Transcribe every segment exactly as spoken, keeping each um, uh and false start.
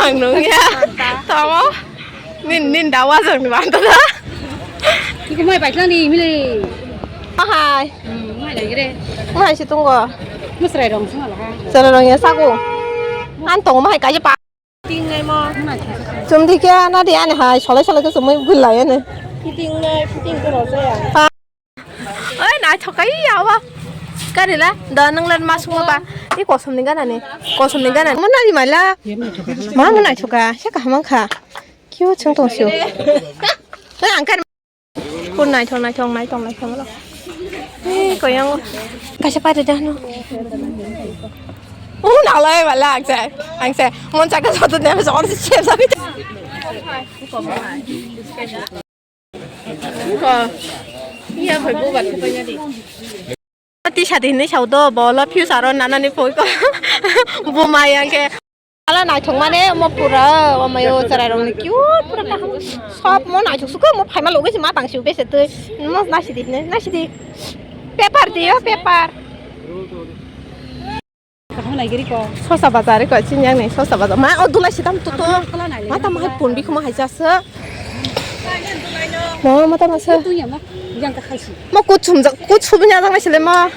Ang nung ya. Tamo. Nin, nin dawa jang ni banta da. Iko mai bai tlang ni mile. Ahai. Hmm, mai lagi re. Mai si tunggu. Musrai rong sung ala ha. Sara rong ya sagu. An tong mai kaje pa. Ting ngai mo. Chum di kya na di ani hai solai solai ke sumui gulai ani. Fitting ngai, fitting ko rojaya. Oi, naithok kai yawa. Karila, da nang lan ma sungma ba. I kosom ni gana ni. Kosom ni gana. Mana di mala? Mana naithoka? Se kaham kha. Kyo chang tong sio. Oi, ang kar. Kun naithok, naithok, naithok, naithok. Eh, koyang. Kaisa pari dah no. Oh, nalai wala ang sai. Ang sai. Mon chaka satu dia besok orang siap tapi. Ko. Iya, phai bo bat ko panya di. Ti sadi hinwi sao do, bolo future o nanani poi ko. Bo mai ang khe. Ala naithok mane mo pura, o mayo cherai rok ni cute pura kaham. Sob mo naithok suka mo phaima logi si ma tang si bese twi. Mo nasi di ne, nasi di. Paper di yo, paper. Kaham nai giri ko. Sosa bazar ko chini yang ni sosa bazar. Ma o dulai sitam tu tu. Mata ma hai pun bikuma hai jasa. Ma mata ma sa. Tu ya ma. Yang ka khai si. Ma kuchum ja kuchum nya jang sile ma.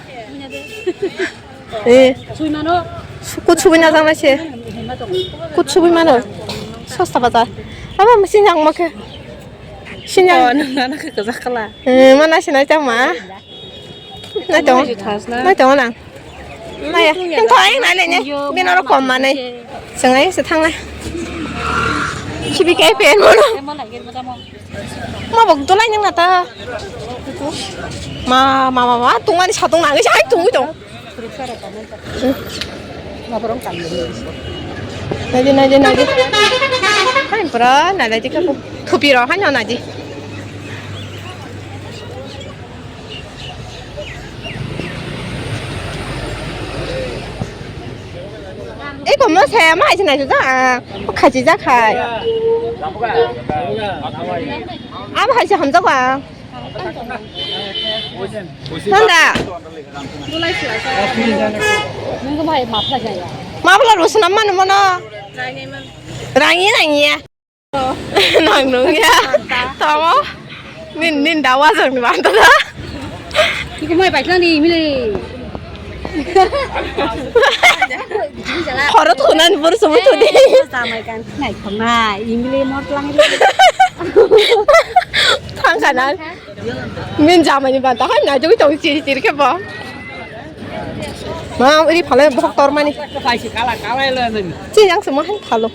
Eh. Sui mano. Kuchum nya jang se. Hema tong. Kuchum mano. Sosa bazar. Aba ma sin yang ma ke. Sin yang. Oh, nang nana ke kajak kala. Eh, mana sinai tang ma. Nai tong. Nai tong nang. Nai ya. Hing thoi nai le ne. Bino ro kom manai. Sengai se thang nai. Sibi ke pen mo no. Ma bok dolai nang na ta. Ma ma ma ma tungani satung nang sai tung tong. Naidi, naidi, naidi. Hai pura nalai di kapu. Thupi ro hai no naidi. Eko mo saya ma hai sinai ja. Khachi ja khai. Abo hai se hamjak ba. Nanda. Mapla rusunam manu mano. Rangi rangi ya. Nang nung ya. Tamo. Nin nin dawa jang ni banta da. Iko mai bai tlang ni mile. Khoro thonan bor sumu thodi. Samai kan nai khona imile mor tlang. Thang kana. Min jamani banta hai na jogwi tong chiri chiri khe bo. Ma uri phale bok tor mani. Chi yang sumo han phalo.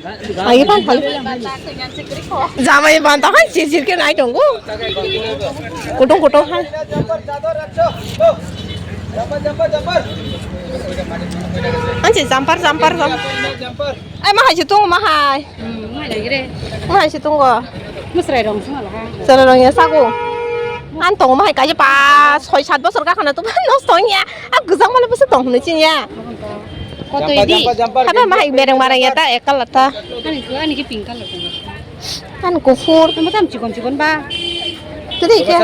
Ai pan phalo. Jamani banta hai chiri chiri khe nai tongo. Kotong kotong hai. Anche jampar jampar jam. Ai ma hai se tongo ma hai. Hmm, ma hai gre. Ma hai se tongo. Musrai rong sung ala ha. Sara rong ya sago. An tongo ma hai kaje pa soi sat bosor ka khana to nosto ya. A gujang male bose tong hne chin ya. Koto idi. Haba ma hai bereng marang ya ta ekal ta. Ani ko ani ki pink color. An kufur. Tamo tam chikon chikon ba. Tadi ke.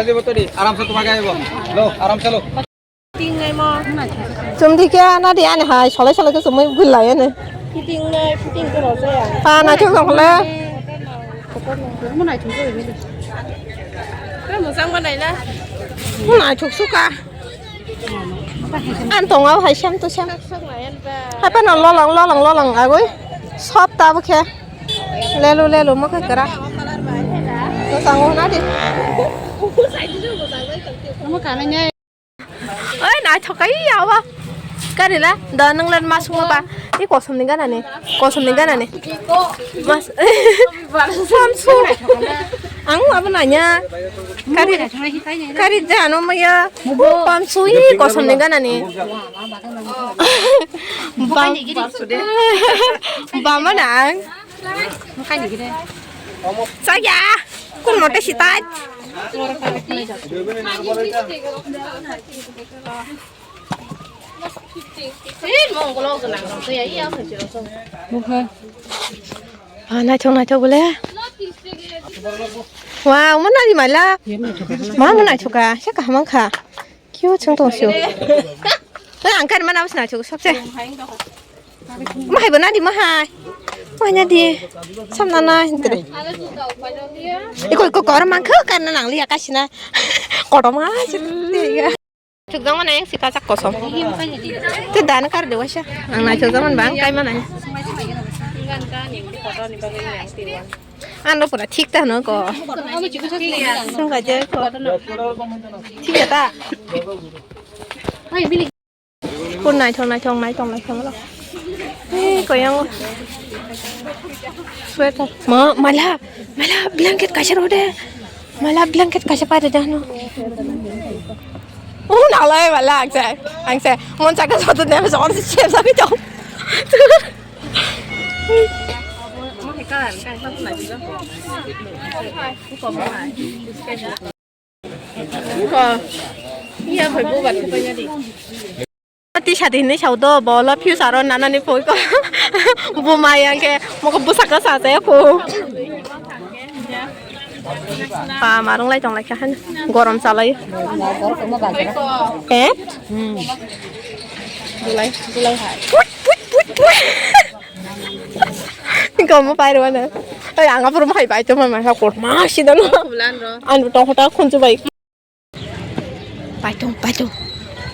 Aram se tuma gaibo. Lo, aram se lo. Chum di khe na di ani hai solai solai khe chumui gulai ani. Fitting nai, fitting ko rojaya. Pa naithok jong le. Naithok suka. An tong au hai sem to sem. Hai pa no lolang lolang lolang agoi. Sop ta bo khe. Lelu lelu mo khe kra. To sango na di. Mo kana nya. Oi, naithok kai yawa. Karila, da nang lan ma sungma ba. I kosom ni gana ni. Kosom ni gana ni. Mas. Pamsu. Ang abo nanya. Kari. Kari jano maya. Pamsu i kosom ni gana ni. Bam. Bama nang. Saya kun mote sitai. Bukha. Ah, naithok naithok bole. Wow, mana di mala. Ma mana naithoka, se kaham kha. Kyo chwng tong sio. Oi, ang kar mana bwsna chuk sok se. Mahai bo nadi mahai. Paina di. Samna na hintre. Iko, iko, kor mangkha karna nang liya kasina. Kotorma. Chukjang mana yang sika chak kosom. Te dan kar de wasa. Ang na chukjang man bang kai mana. Ano pura thik ta no ko. Sungga je ko. Thik ta. Kun naithok, naithok, naithok, naithok, naithok. Ei, koyang. Sweater. Ma, mala, mala, blanket kaisa rode. Mala, blanket kaisa pai rode, no. Oh, nalai, mala, angsa, angsa. Mon chakka satu debe, or si chep satu jong. Ko. Iya, bai, bo bat ko nya di. Ti sadi hinwi sao do, bolo future o nanani poi ko. Buma yang ke, moko busa ka sa se ko. Pa marung lai tong lai kha han. Gorom chalai. Eh? Bulai, bulai hai. Put, put, put, put. Kamu pai rwa na. Oi, anga pura pai pai to mama sa kor ma si dano. Bulan ro. Anu tong hota khunju bai. Pai tong, pai tong.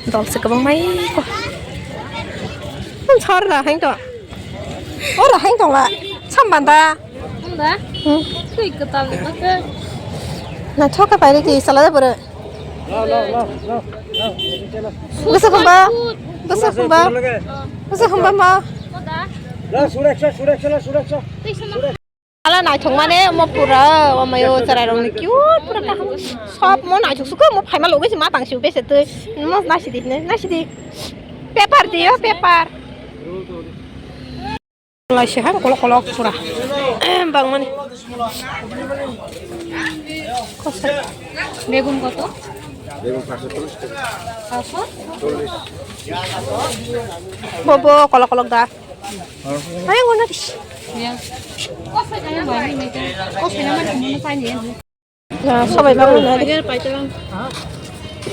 Dol se kabang mai ko. Hum sar ra hang to. Ora hang tong la. Sam banda. Unda. Hmm. Tui katal ni ka. Na thoka pai ri ti sala de bore. Bwswk hwnba? Bwswk hwnba? Bwswk hwnba ma? Ala naithok mane omo pura, omo yo cherai rok ni cute pura kaham. Sob mo naithok suko mo phaima logi se ma tang siu bese twi. Mo nasi di ne, nasi di. Paper di yo, paper. Lai se ha kolok kolok pura. Bangmani. Kosa. Begun koto? Begun পাঁচশো চল্লিশ টাকা। পাঁচশো? চল্লিশ। Bobo kolok kolok da. Ayo ngono dis. Ya. Kosa jana bani mete. Kosa jana bani mete. Na, sobai bagwi na.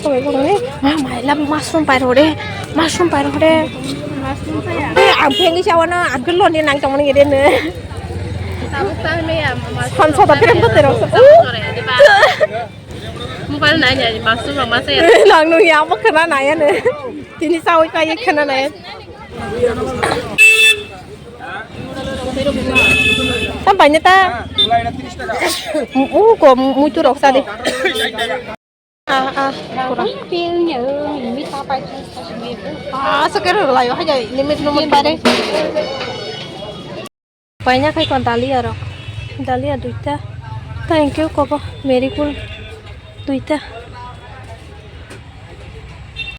Sobai bagwi. Ma, ma, ila mushroom pai rode. Mushroom pai rode. Eh, ang phengwi sawana, ang khe loni nang tongmani ngede ne. Hon soda kerem bote rok. Mobile nai nai mushroom rok ma saya. Nang nung ya bo khana nai ne. Tini sawi pai khana nai. Tam paine ta. U ko muitu rok sa de. Ah, ah, kurang. Ah, sekarang lah ya, hanya limit nomor pare. Paina khai kon dalia rok. Dalia duita. Thank you, kobo. Mary kul duita.